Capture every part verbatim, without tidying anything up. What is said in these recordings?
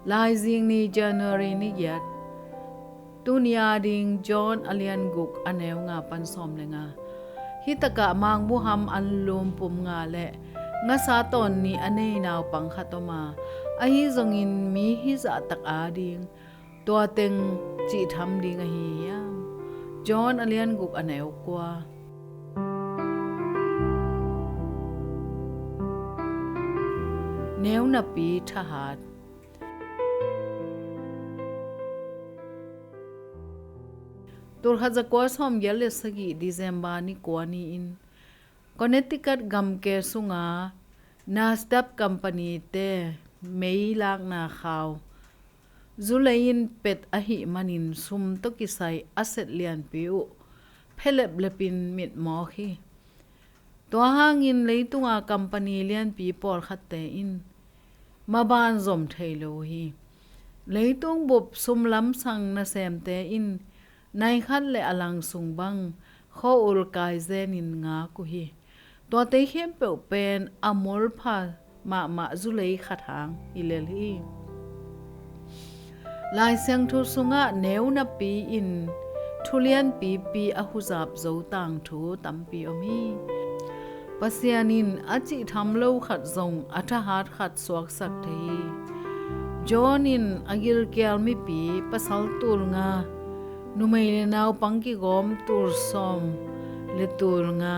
Laizing ni, January ni giat. Tuni a ding John a lian guk a neu nga pan sawm le nga. Hi takah mangmuham anlum pum nga le ngasa tawn nih a nei naupang khat om a, ahi zongin mi hi zahtak a ding tua teng cihtham ding ahi hiam? John a lian guk a neu kua. Neu napi thahat. Tulkhat zakua sawmgiat le sagih December ni kua ni-in Connecticut gamke sunga Nasdaq company te mei lakna khau zulei in pet ahih manin sum tawh kisai asset lianpi uh phelep lepin mitmawk hi. Tua hangin leitunga company lianpi pawlkhatte in maban zom thei lo uh hi. Leitung bup sum lamsang nasemte in nai khat le a lang sung bang khua-ul kai zenin ngak uh hi. Tuate khempeuh pen a molpha mahmah zulei khat hang hi lel hi. Lai Siangtho sungah neu napi-in thu lianpipi a huzap zo tangthu tampi om hi. Pasian in a cihtham lo khat zong a thahat khat suaksak thei hi. John in a gilkial mipi pasal tul nga, numei le naupang kigawm tul sawm le tul nga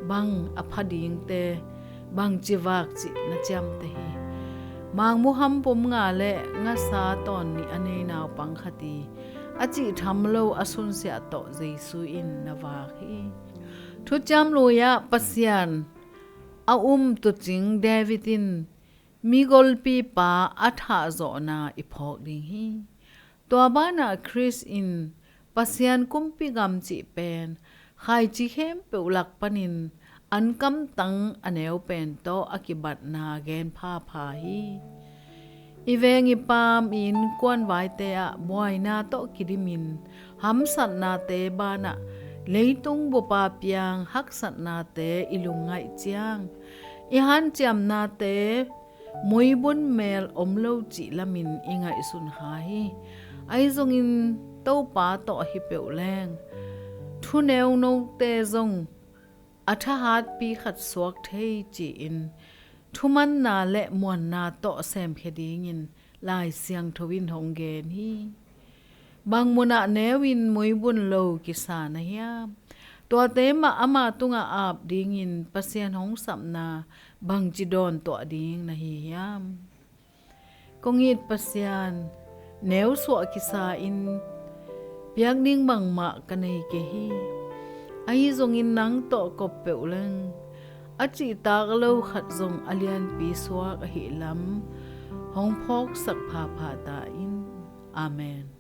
bang a pha dingte bangci vak cih na ciamteh hi. Mangmuham pum nga le ngasa tawn nih a nei naupang khat i a cihtham lo a sunsiah tawh Jesu in na vak hi. Thuciam Lui-ah Pasian a um tuucing David in migolpipa a thahzawhna i phawk ding hi. Tua banah Khrist in Pasian kumpi gam cih pen khaici khempeuh lak panin ankamtang a neu pen tawh a kibatna gen phapha hi. I veng i paam i innkuan vaite ah buaina tawh kidimin hamsatnate banah leitung bupa piang haksatnate i lungngaih ciang i hanciamnate muibun mel om lo cih lamin i ngaihsun kha hi. Ahi zongin Topa tawh ahi peuh leng thuneu note zong a thahatpi khat suak thei ci-in thumanna le muanna tawh semkhia dingin Lai Siangtho in hong gen hi. Bang munah neu in muibun lo kisa na hiam? Tuate mah ama tungah ap dingin Pasian hong sapna bangci dawn tuah ding na hi hiam? Kong it Pasian, neu suah kisa in piak ding bangmah ka nei kei hi. Ahi zongin nang tawh kop peuh leng a cihtak lo khat zong a lianpi suak ahih lam hong phawksak phapha ta in. Amen.